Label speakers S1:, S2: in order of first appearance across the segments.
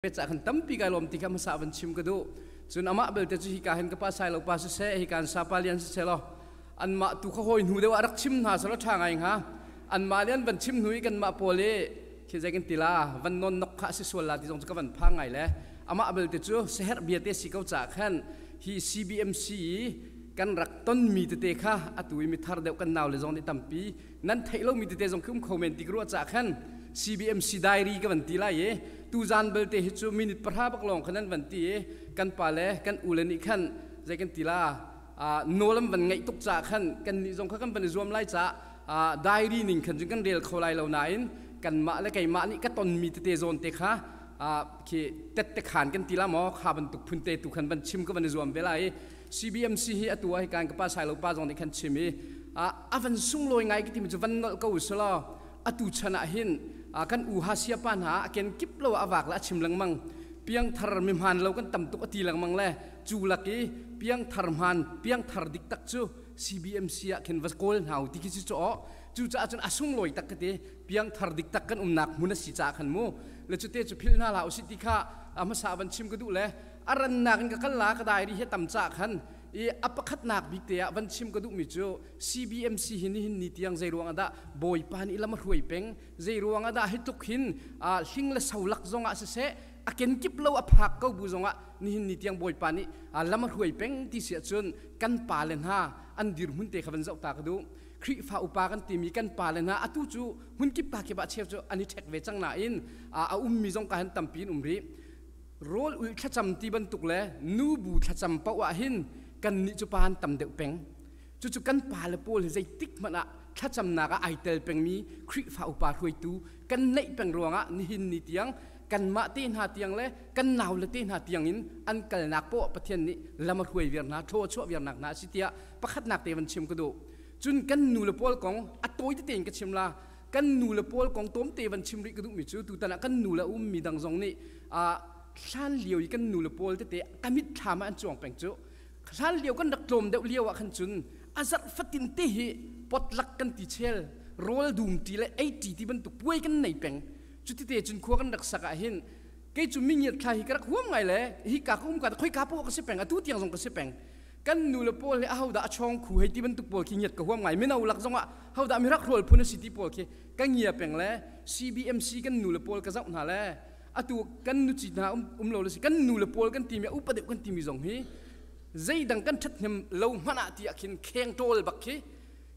S1: Ca khan tampi kai lawm ti kha hmasa van chim ka duh. Cun amah belte cu hika hin ka pa sai lo pa siseh, hika in sapa lian siseh law anmah tu kha hawi hnu deuh ah rak chim hna selaw ṭha ngai hnga. Anmah le an van chim hnu i kanmah pawl i khi zei kan ti la, van nawn nok kha a si sual la ti zong cu ka van phang ngai le amah belte cu seherh bia te si ko caah khan hi CBMC i kan rak tonmi tete kha atu i mithar deuh kan nau le zong nih tampi nan theih lomi tete zong khi um kho men ti ka ruah caah khan CBMC diary ka van ti lai i tuzan belte hi cu minute 10 bak lawng khan an van ti i kan pa le kan u le nih khan zei kan ti la, nawl an van ngaih tuk caah khan kan nih zong kha kan van i zuam lai caah diary ning khan cun kan rel kho lai lo nain kanmah le keimah nih ka tonmi tete zawn te kha khi tette khan kan ti la maw, kha bantuk phun te tu khan van chim ka van i zuam ve lai i CBMC hi atu ah hikan ka pa Sailo pa zong nih khan chim i a van sunglawi ngai ka timi cu van nolh ko usulaw atu chan ah hin kan u Hasia pa hna a ken kip lo a vak le a chim lengmang, piangthar mi hmaan lo kan tam tuk a ti lengmang le cu lak i piangthar hmaan, piangthar dik tak cu CBMC ah khin va kawl hna u ti khi si cu cucaah cun a sunglawi tak ka ti. Piangthar dik tak kan umnak hmun a si caah khan mu le cu te cu philh hna hlah usih ti kha a hmasa van chim ka duh le a rannak in ka kal la. Ka diary hi tam caah khan i a pakhatnak bik te ah van chim ka duhmi cu CBMC hi nihin ni tiang zei ruang ah dah Bawipa nih lam a hruai peng, zei ruang ah dah hi tluk hin hling le solak zong ah siseh, a kenkip lo a phak ko bu zong ah nihin ni tiang Bawipa nih lam a hruai peng ti si ahcun kan pa le hna an dirhmun te kha van zoh ta ka duh. Khrihfa upa kan timi kan pa le hna atu cu hmunkip pa kip ah cheu cu an i ṭhek ve cang nain a ummi zong ka han tampi in um rih. Rawl ulh thlacam ti bantuk le nubu thlacam paoh ah hin kannih cu pa an tam deuh peng. Cucu kan pa le pawl hi zeitik hmanh ah thlacamnak ah ai tel pengmi Khrihfa upa hruaitu kan neih peng ruangah nihin ni tiang kanmah te hna tiang le kan nau le te hna tiang in an kalnak poah Pathian nih lam a hruai viar hna, thlaw a chuah viarnak hna a si tiah pakhatnak te van chim ka duh. Cun kan nu le pawl kong a tawi tete in ka chim la. Kan nu le pawl kong tlawmte van chim rih ka duhmi cu tutan ah kan nu le ummi dang zong nih hlan lio i kan nu le pawl tete ka mitthlam ah an cuang peng cu. Hlan lio kan rak tlawm deuh lio ah khan cun a zarh fatin te hi potlak kan ti chel, rawl dum ti le ei ti ti bantuk puai kan nei peng. Cuti te cun khua kan rak sak ah hin kei cu mingiat thla hi ka rak huam ngai le hi ka ka um ka khoi ka po ka si peng, atu tiang zong ka si peng. Kan nu le pawl hi ahodah a chawng khu hei ti bantuk pawl khi ngiat ka huam ngai. Mino lak zongah hodah mirak hrual phun a si ti pawl khi ka ngia peng le CBMC kan nu le pawl ka zoh hna le atu kan nuci hna um lo le si kan nu le pawl kan timi, upa deuh kan timi zong hi zeidang kan ṭhathnem lo hmanh ah ti ah khin kheng ṭawl bak khi,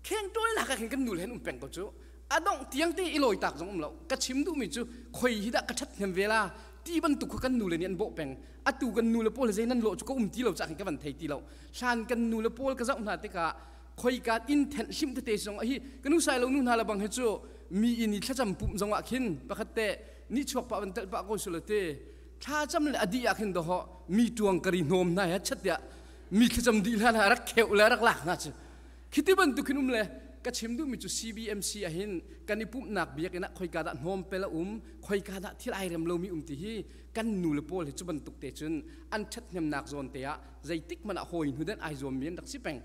S1: kheng ṭawl nak ah khin kan nu le hen um peng ko cu. A dongh tiang te i lawi tak zong um lo. Ka chim duhmi cu khoi hi dah ka ṭhathnem ve la ti bantuk kha kan nu le nih an bawh peng. Atu kan nu le pawl zei nan lawh cu ka um ti lo cah khin ka van thei ti lo. Hlan kan nu le pawl ka zoh hna tikah khoika inn thenh hlim tete zong hi ka nu sai lo nu hna le bang hi cu mi inn i thlacam pumh zong ah khin pakhat te ni chuak pa van telh pah ko sula te thlacam le adi ah khin doho mi tuang kari hnawm hna he chat tiah mi thlacam dih hlan rak kheu le rak lak hna cu khiti bantuk hin um le. Ka chim duhmi cu CBMC ahhin kan i pumhnak biakinn ah khoika dah hnawm pel a um, khoika dah thil ai rem lomi um ti hi kan nu le pawl hi cu bantuk te cun an ṭhathnemnak zawn te ah zeitik hmanh ah hawi hnu den ai zuammi an rak si peng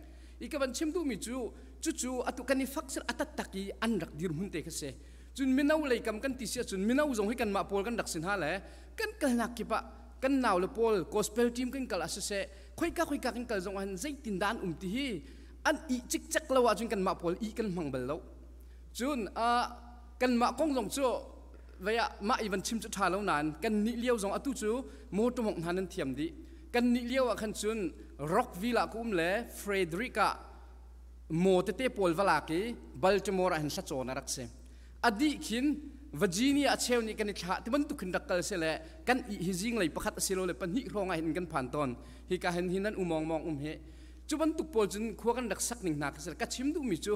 S1: i ka van chim duhmi cu cucu atu kan i fak sir a taktak i an rak dirhmun te kha si. Cun mino lei kam kan ti si ahcun mino zong hi kanmah pawl kan rak si hna le kan kalnak kip ah kan nau le pawl gospel team kan kal ah siseh, khoika khoika kan kal zong ah hin zeitin dah an um ti hi an i cikcek lo ahcun kanmah pawl i kan hmang bal lo. Cun kanmah kong zong cu vei ah mah i van chim cu ṭha lo nain kan nih lio zong atu cu motor mongh hna nan thiam dih. Kan nih lio ah khan cun Rockville ah ka um le Frederick ah maw tete pawl va lak i Baltimore ah hin hlacawn a rak si. A dih khin Virginia a cheu nih kan i thlah ti bantuk khin rak kal si le kan i hi zinglei pakhat a si lo le pahnih hrawng ah hin kan phan tawn. Hi ka hin hi nan umong mong um hi cu bantuk pawl cun khua kan rak sak ning hna kha ka chim duhmi cu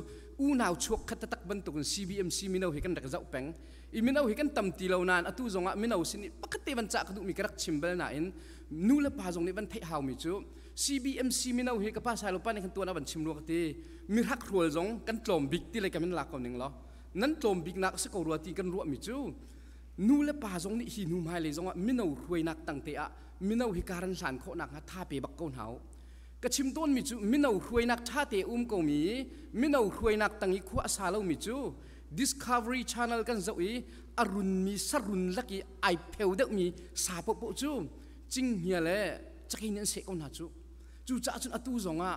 S1: unau chuak khat taktak bantuk in CBMC mino hi kan rak zoh peng i mino hi kan tam ti lo nain atu zong ah mino sin i pakhat te van cah ka duhmi ka rak chim bal nain nu le pa zong nih van theih haumi cu CBMC mino hi ka pa sai lo pa nih kan tuan a van chim rua ka ti, mirak hrual zong kan tlawm bik ti lei kam in lak ko ning law nan tlawm bik nak si ko rua ti kan ruahmi cu nu le pa zong nih hi hnu hmailei zong ah mino hruainak tang te ah mino hi karan hlan khawh nak hnga tha pe bak ko hna u. Ka chim tawnmi cu mino hruainak ṭha te um komi, mino hruainak tang i khua a sa lomi cu Discovery Channel kan zoh i a runmi sarun lak i ai pheu deuhmi sa paohpaoh cu cinghngia le cakei nih an seh ko hna cu. Cucaah cun atu zongah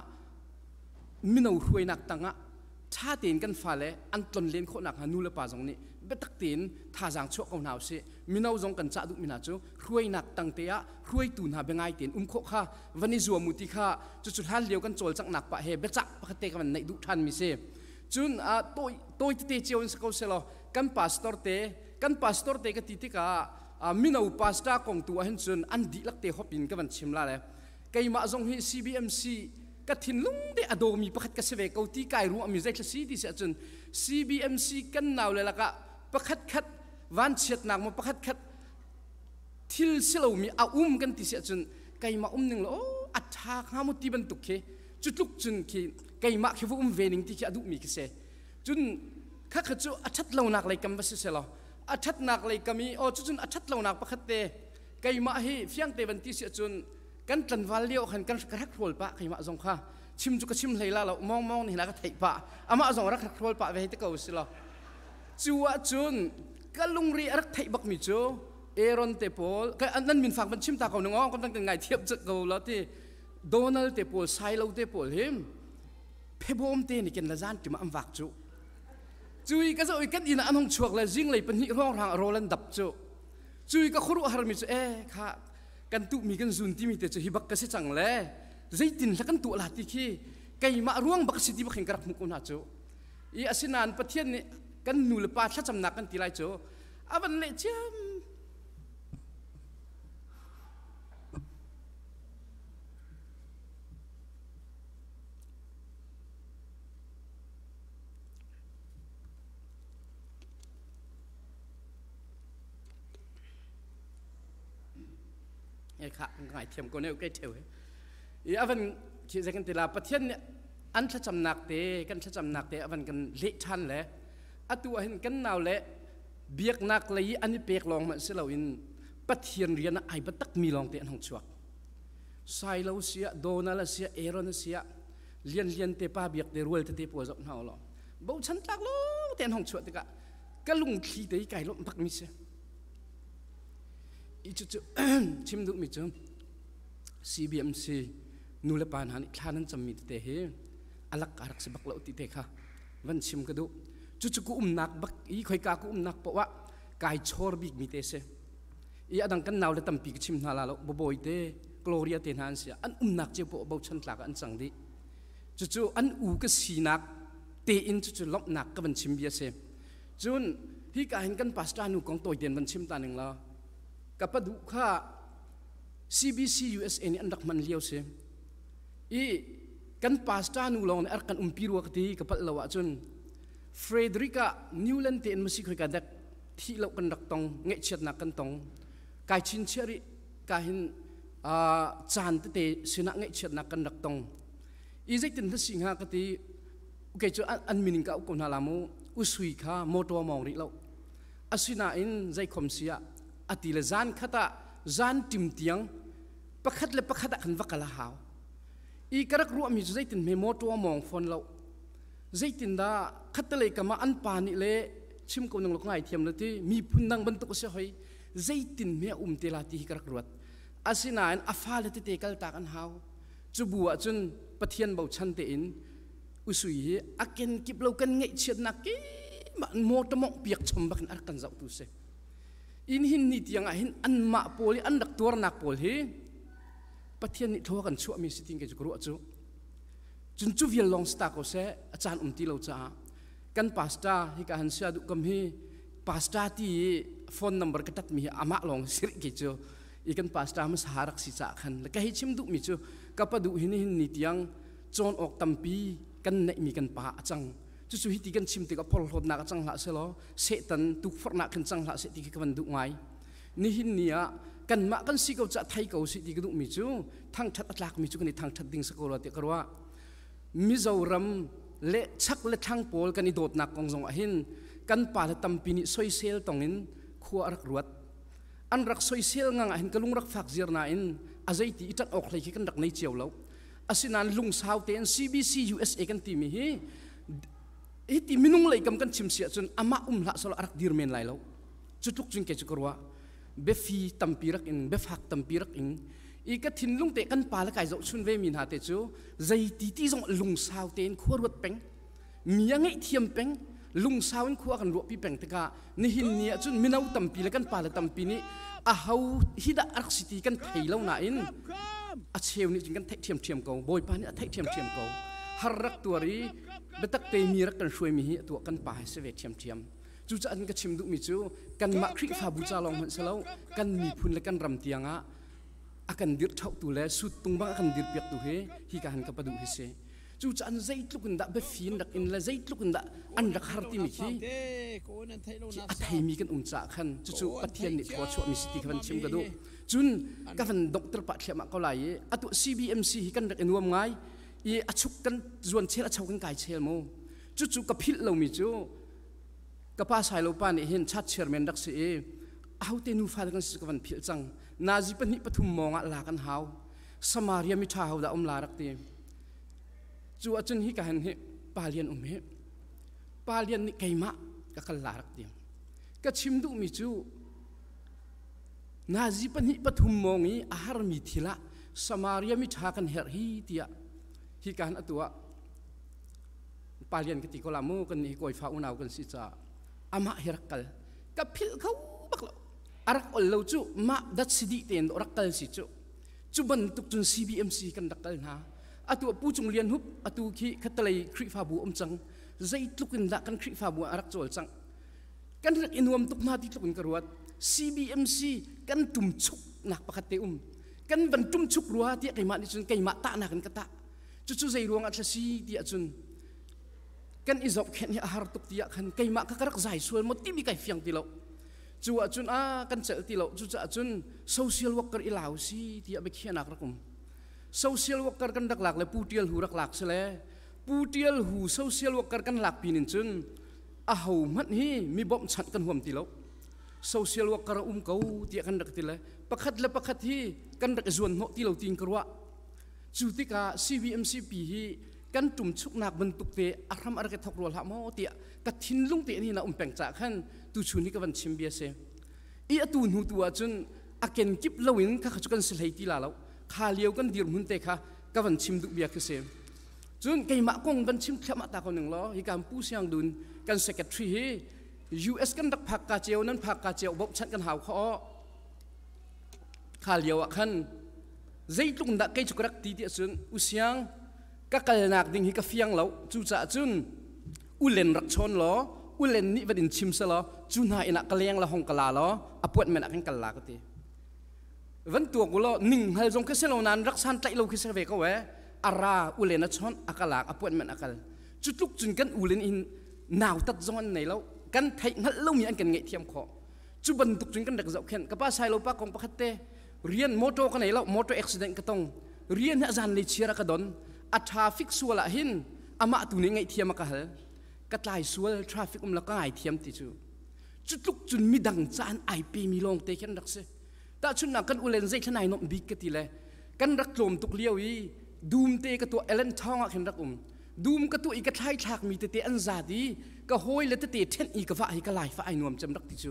S1: mino hruainak tangah ṭha tein kan fale an tlonlen khawh nakhnga nu le pa zong nih biatak tein thazaang chuah ko hna usih. Mino zong kan cah duhmi hna cu hruainak tang te ah hruaitu hna biangai tein um khawh kha van i zuam u ti kha cucu hlan lio kan cawlcanghnak pah he biacah pakhat te ka van neih duh ṭhanmi si. Cun tawi tawi tete cio in si ko selaw kan pastor te kan pastor te ka ti tikah mino pastor kong tu ah hin cun an dihlak te hop in ka van chim la le keimah zong hi CBMC ka thinlung te a dawmi pakhat ka si ve ko ti kai ruahmi zeithla si ti si ahcun CBMC kan nau le lakah pakhat khat vanchiatnak maw pakhat khat thil si lomi a um kan ti si ahcun keimah um ning law a ṭha hnga mu ti bantuk khi cu tluk cun khi keimah khi va um ve ning ti khi a duhmi khi si. Cun khakha cu a ṭhat lonak lei kam va si selaw a ṭhatnak lei kam i aw cucun a ṭhat lonak pakhat te keimah hi fiangte van ti si ahcun kan tlanval lio khan kan ka rak hrawl pah. Keimah zong kha chim cu ka chim hlei la lo, mong mong nih na ka theih pah, amah zong rak rak hrawl pah ve te ko si lo. Cu ahcun ka lungri a rak theih bak mi cu Aaron te pawl nan min fak van chim ta ko nung kan van kan ngai thiam ko lo ti Donald te pawl Silo te pawl hi phebawm te ni ken la zan tima an vak cu cui ka zo kan inn ah an hong chuak le zinglei pahnih hrawng hrang rawl an dap cu. Cui ka khuaruah harmi cu e kha kan tuhmi kan zun timi te cu hi bak ka si cang le zeitin hla kan tuah la ti khi keimah ruang bak si ti bak hin ka rak hmuh ko hna cu. I asinain Pathian nih kan nu le pa thlacamnak kan ti lai cu a van leh ciam. E kha ngai thiam ko ne ke theu he i avan khi zei kan ti la Pathian nih an thlacamnak te kan thlacamnak te avan kan leh ṭhan le atu ah hin kan nau le biaknak lei i an i pek lawng hmanh si loin Pathian rian ah ai biatak mi lawng te an hung chuak. Sailo sia Donald sia Aaron sia Lian Lian te pa biak te rual tete pawl zoh hna law bochan tlak lawng te an hung chuah tikah ka lungthli te kai lawmh bak mi si. I cu chim duh mi cu CBMC nu le pa hna nih thla nan cammi tete hi alak ka rak si bak lo ti te kha van chim ka duh. Cucu ku umnak bak i khoika ku umnak poah ah kai chor bik mi te si. I adang kan nau le tampi ka chim hna la lo, babawi te Gloria te hna an si, an umnak cio poah bochan tlak an cang dih. Cucu an u ka sinak te in cucu lawmhnak ka van chim bia si. Cun hi ka hin kan pastor nu kong tawi ten van chim ta ning la ka padu kha CBC USA nih an rak hman lio si i kan pastor nu lawng nih a rak kan umpi rua ka ti ka palh lo ahcun Frederick ah Newland te in masi khoi ka dek thih lo kan rak tong, ngaihchiatnak kan tong. Kai chinchiah rih ka hin caan tete sinah ngaihchiatnak kan rak tong. I zeitin hla si hnga ka ti kei cu an min in ka uk ko hna la mu usui kha motor mawng rih lo. Asinain zeikhom si ah ati le zan khat ah zan tim tiang pakhat le pakhat ah khan va kal a hau. I ka rak ruahmi cu zeitin hme motor mawng fawn lo. Zeitindah khattelei kam ah an pa nih le chim ko nang lo ka ngai thiam lo ti miphun dang bantuk a si hoi zeitin hme a um te la ti hi ka rak ruat. Asinain a fale tete kaltak an hau. Cu bu ah cun Pathian bochan tein usui hi a kenkip lo kan ngaihchiatnak ki mah motor mongh piak chom bakin a rak kan zohtu si. In hin ni tiang ah hin anmah pawl i an rak tuarnak pawl hi Pathian nih thlua kan chuahmi si tin kei cu ka ruah cu. Cun cu vial lawng si ta ko seh, a caan um ti lo caah kan pastor hi ka han sia duh kam hi pastor ti i phone number ka tat mi hi amah lawng si rih kei cu. I kan pastor hmasa rak si caah khan le ka hei chim duh mi cu ka pa duh hin hin ni tiang cawn awk tampi kan neih mi kan pa a cang. Cucu hi ti kan chim tikah porhlawtnak a cang hlah selaw Satan tukforhnak khin cang hlah seh ti khi ka van duh ngai. Nihin ni ah kanmah kan si ko caah thei ko sih ti ka duhmi cu thangṭhat a tlakmi cu kan i thangṭhat ding si ko rua tiah ka ruah. Mizoram le chak le thlang pawl kan i dawtnak kong zong ah hin kan pa le tampi nih soisel tong in khua a rak ruat. An rak soisel ngang ah hin ka lung rak fak ziar nain a zeiti i ṭanh awk hlei khi kan rak nei cio lo. Asinain lungsau tein CBC USA kan timi hi hi ti minung lei kam kan chim si ahcun amah um hlah selaw a rak dir men lai lo. Cu tluk cun kei cu ka ruah. Biafi tampi rak in, biafak tampi rak in, i ka thinlung te kan pa le kai zohchun ve mi hna te cu zei ti ti zong lungsau tein khua ruat peng, mi a ngeih thiam peng, lungsau in khua kan ruahpi peng tikah nihin ni ah cun mino tampi le kan pa le tampi nih a ho hi dah a rak si ti kan thei lo nain a cheu nih cun kan theih ṭhiamṭhiam ko. Bawipa nih a theih ṭhiamṭhiam ko. Har rak tuar i biatak te mi rak kan hruaimi hi atu ah kan pa hi si ve ṭhiamṭhiam. Cucaah ka chim duhmi cu kanmah Khrihfabu ca lawng hmanh si lo, kan miphun le kan ram tiangah a kan dirhṭhohtu le suttung bang a kan dirpiaktu hi hika han ka pa duh hi si. Cucaah zeitluk in dah biafin rak in le zeitluk in dah an rak har timi khi a theimi kan um caah khan cucu Pathian nih thlua chuahmi si ti kha van chim ka duh. Cun ka van donghter pah thliahmah ko lai i atu CBMC hi kan rak i nuam ngai i a chuk kan zuan chel a cho kan kai chel mu. Cucu ka philh lomi cu ka pa Sailo pa nih hin chat chairman rak si i ahote nufa kan si ka van philh cang. Nazi pahnih pathum mawng ah la kan hau. Samaria mi ṭha ho dah um la rak ti. Cu ahcun hi ka han hi pa lian um hi. Pa lian nih keimah ka kal la rak ti. Ka chim duhmi cu Nazi pahnih pathum mawng i a harmi thil ah Samaria mi ṭha kan herh hi tiah hi ka han atu ah pa lian ka ti ko la mu, kan nih kawifa unau kan si caah amah hi rak kal ka philh kho bak lo. A rak ol lo cu, mah dat si dih tein rak kal si cu. Cu bantuk cun CBMC kan rak kal hna. Atu Pu Cung Lian Hup, atu khi khatalei Khrihfabu um cang, zeitluk in dah kan Khrihfabu ah a rak cawl cang, kan rak i nuam tuk hna ti tluk in ka ruat. CBMC kan tum chuk nak pakhat te um, kan van tum chuk rua tiah keimah nih cun keimah tahnak in ka tah. Cucu zei ruang ah si ti ahcun kan i zohkhenh hi a har tuk ti ah khan keimah kha ka rak zai sual maw timi kai fiang ti lo. Cu ahcun a kan celh ti lo. Cucaah cun social worker i lau si tiah biakhiahnak rak um. Social worker kan rak lak le Pu Tial Hu rak lak si le Pu Tial Hu social worker kan lak pin in cun a ho hmanh hi mi bawmhchanh kan huam ti lo. Social worker a um ko tiah kan rak ti le pakhat le pakhat hi kan rak i zuan hnawh ti lo tiin ka ruah. Cu tikah CBMCP hi kan ṭumchuknak bantuk te a hram a rak i thok rua hlah maw tiah ka thinlung te in a um peng caah khan tuchun hi ka van chim bia si. I atu hnu tu ahcun a kenkip loin kha kha cu kan si hlei ti la lo. Kha lio kan dirhmun te kha ka van chim duh bia khi si. Cun keimah kong van chim thliahmah ta ko ning law, hi kan Pu Siang Dun kan secretary hi US kan rak phak ka ceu nan phak ka ceu bawmhchanh kan hau kho. Kha lio ah khan zeitluk dah kei cu ka rak ti ti ahcun usiang ka kalnak ding hi ka fiang lo, cucaah cun ulen rak chawn law ulen nih van in chim selaw cu hna inn ah ka leng la hong ka la law appointment ah kan kal la ka ti. Van tuak u law ning hngal zong khi si lo nain rak san tlaih lo khi si ve ko e. Ara ulen a chawnh, a ka lak, appointment a kal. Cu tluk cun kan ulen in nautat zong an nei lo, kan theih hngalh lomi an kan ngeih thiam khawh. Cu bantuk cun kan rak zohkhenh. Ka pa Sailo pa kong pakhat te, rian motor ka nei lo, motor accident ka tong, rian hi a zan lei chiar a ka don. A traffic sual ah hin amah tu nih ngaihthiam a ka hal, ka tlai sual, traffic um la ka ngaithiam ti cu. Cu tluk cun midang caan ai pe mi lawng te khi an rak si. Tahchunhnak, kan ulen zei thlan ai nomh bik ka ti le kan rak tlawm tuk lio i dum te ka tuah Ellen Thawng ah khin rak um. Dum ka tuah i ka thlai thlak mi tete an zat i ka hawi le tete ṭhenh i ka vah hi ka lai fa ai nuam cem rak ti cu.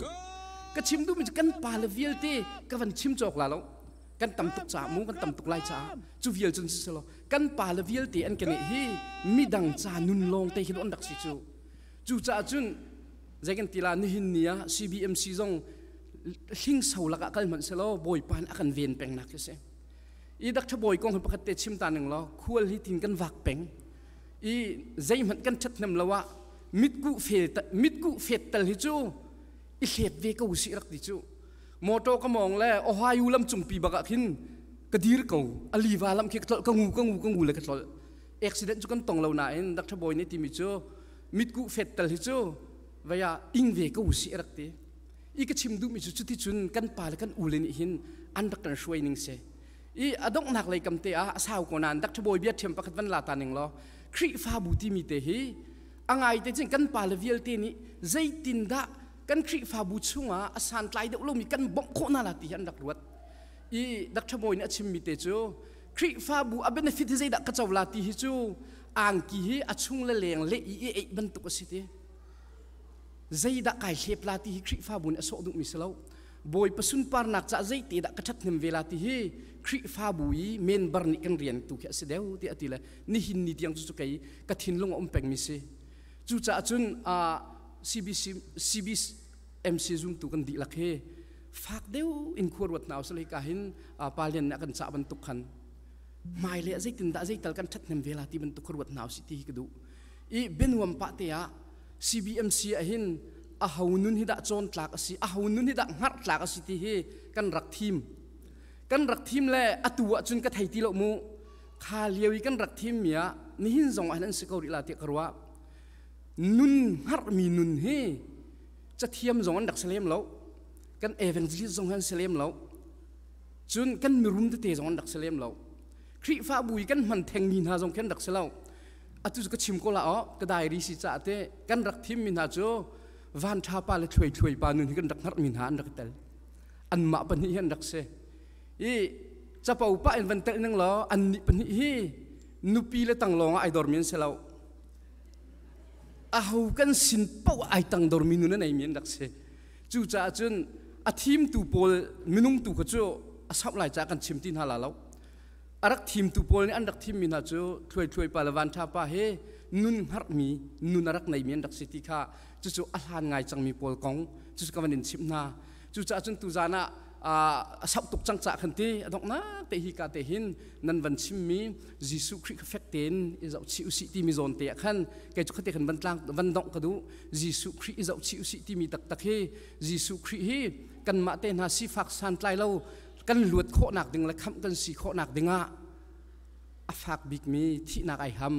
S1: Ka chim duhmi cu kan pa le vialte ka van chim cawk la lo, kan tam tuk caah mu, kan tam tuk lai caah cu vial cun si selaw kan pa le vialte an ka neh hi midang ca nun lawng te hi an rak si cu. Cucaah cun zei kan ti la, nihin ni ah CBMC zong hlingso lakah kal hmanh selaw Bawipa nih a kan ven peng nak khi si. I Dr. Bawi kong hi pakhat te chim ta ning law, khual hi tin kan vak peng i zeihmanh kan ṭhathnem lo ah mitkuh fel mitkuh fet tal hi cu i hlet ve ko si rak ti cu. Motor ka mawng le Ohio lam cungpi bak ah khin ka dir ko, aliva lam khi ka tlolh, ka ngu ka ngu ka ngu le ka tlolh. Accident cu kan tong lo nain Dr. Bawi nih timi cu mitkuh fet tal hi cu vaya ing ve ko si rak ti. I ka chim duhmi cu cuti cun kan pa le kan u le nih hin an rak kan hruai ning si. I a donghnak lei kam te ah a sau ko nain Dr. Bawi bia ṭhiam pakhat van la ta ning law, Khrihfabu timi te hi a ngai te cun kan pa le vialte nih zeitindah kan Khrihfabu chungah a santlai deuh lomi kan bawmh khawh hna la ti hi an rak ruat. I Dr. Bawi nih a chimmi te cu Khrihfabu a benefit hi zeidah ka co la ti hi cu angki hi a chung le leng leh i i eih bantuk a si ti. Zeidah kai hlep la ti hi Khrihfabu nih a sawh duhmi si lo. Bawipa sunparnak caah zeite dah ka ṭhathnem ve la ti hi Khrihfabu i member nih kan rian tu khi a si deuh tiah a ti le nihin ni tiang cu cu kei ka thinlung a um pengmi si. Cucaah cun CBC CBMC zumtu kan dihlak hi fak deuh in khua ruat hna usih hika hin Palian nih a kan cah bantuk khan hmailei ah zeitindah zeital kan ṭhathnem ve la ti bantuk kha ruat hna usih ti hi ka duh. I bianuam pah te ah CBMC ah hin aho nun hi dah cawn tlak a si aho nun hi dah hngarh tlak a si ti hi kan rak thim. Kan rak thim le atu ah cun ka thei ti lo mu. Kha lio i kan rak thim mi ah nihin zong ah hin an si ko rih la tiah ka ruah. Nun hngarhmi nun hi cathiam zong an rak si lem lo. Kan evangelist zong an si lem lo. Cun kan mirum tete zong an rak si lem lo. Khrihfabu i kan hman thengmi hna zong khi an rak si lo. Atu cu ka chim ko la aw, ka diary si caah te kan rak thimmi hna cu van ṭha pa le thluai thluai pa nun hi kan rak hngarhmi hna an rak i tel. Anmah pahnih hi an rak si. I capo pah in van telh ning law annih pahnih hi nupi le tanglawng ah ai dormi an si lo. Aho kan sin paoh ai tangdormi nun a neimi an rak si. Cucaah cun a thimtu pawl minung tu kha cu a sauh lai caah kan chim ti hna la lo. A rak thimtu pawl nih an rak thimmi hna cu thluai thluai pa le van ṭha pa he nun hngarhmi nun a rak neimi an rak si ti kha cucu a hlan ngai cangmi pawl kong cucu ka van in chimh hna. Cucaah cun tuzaan ah a sauh tuk cang cah khan ti a donghnak te hi ka te hin nan van chimmi Jesuh Khrih kha fek tein i zohchih usih timi zawn te ah khan kei cu khate khan van tlang van dongh ka duh. Jesuh Khrih i zohchih usih timi taktak hi Jesuh Khrih hi kanmah te hna sifak santlai lo kan luat khawhnak ding le khamh kan si khawhnak dingah a fak bikmi thihnak ai ham.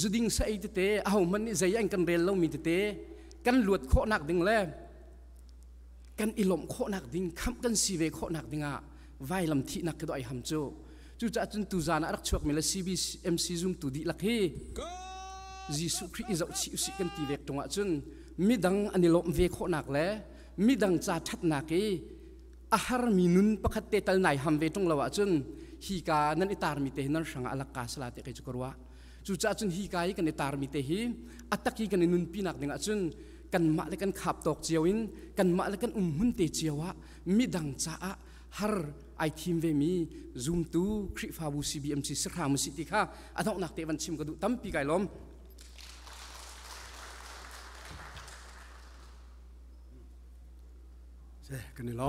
S1: Zuding sa ei tete ahohmanh nih zei an kan rel lomi tete kan luat khawhnak ding le kan i lawmh khawhnak ding khamh kan si ve khawhnak dingah vailam thihnak khi ai ham cu. Cucaah cun tuzaan ah rak chuakmi le CBMC zumtu dihlak hi Jesuh Khrih i zohchih usih kan ti vek ṭung ahcun midang an i lawmh ve khawhnak le midang ca ṭhatnak i a harmi nun pakhat te tal nai ham ve ṭung lo ahcun hi ka nan i tarmi te hi nan hrangah a lakka sala te kei cu ka ruah. Cucaah cun hi ka i kan i tarmi te hi a tak i kan i nunpi nak ding ahcun kanmah le kan khap tawk cio in kanmah le kan umhmun te cio ah midang caah har ai thim ve mi zumtu Khrihfabu CBMC si hram usih ti kha a donghnak te van chim ka duh. Tampi kai lawm.
S2: Se kan i lawm.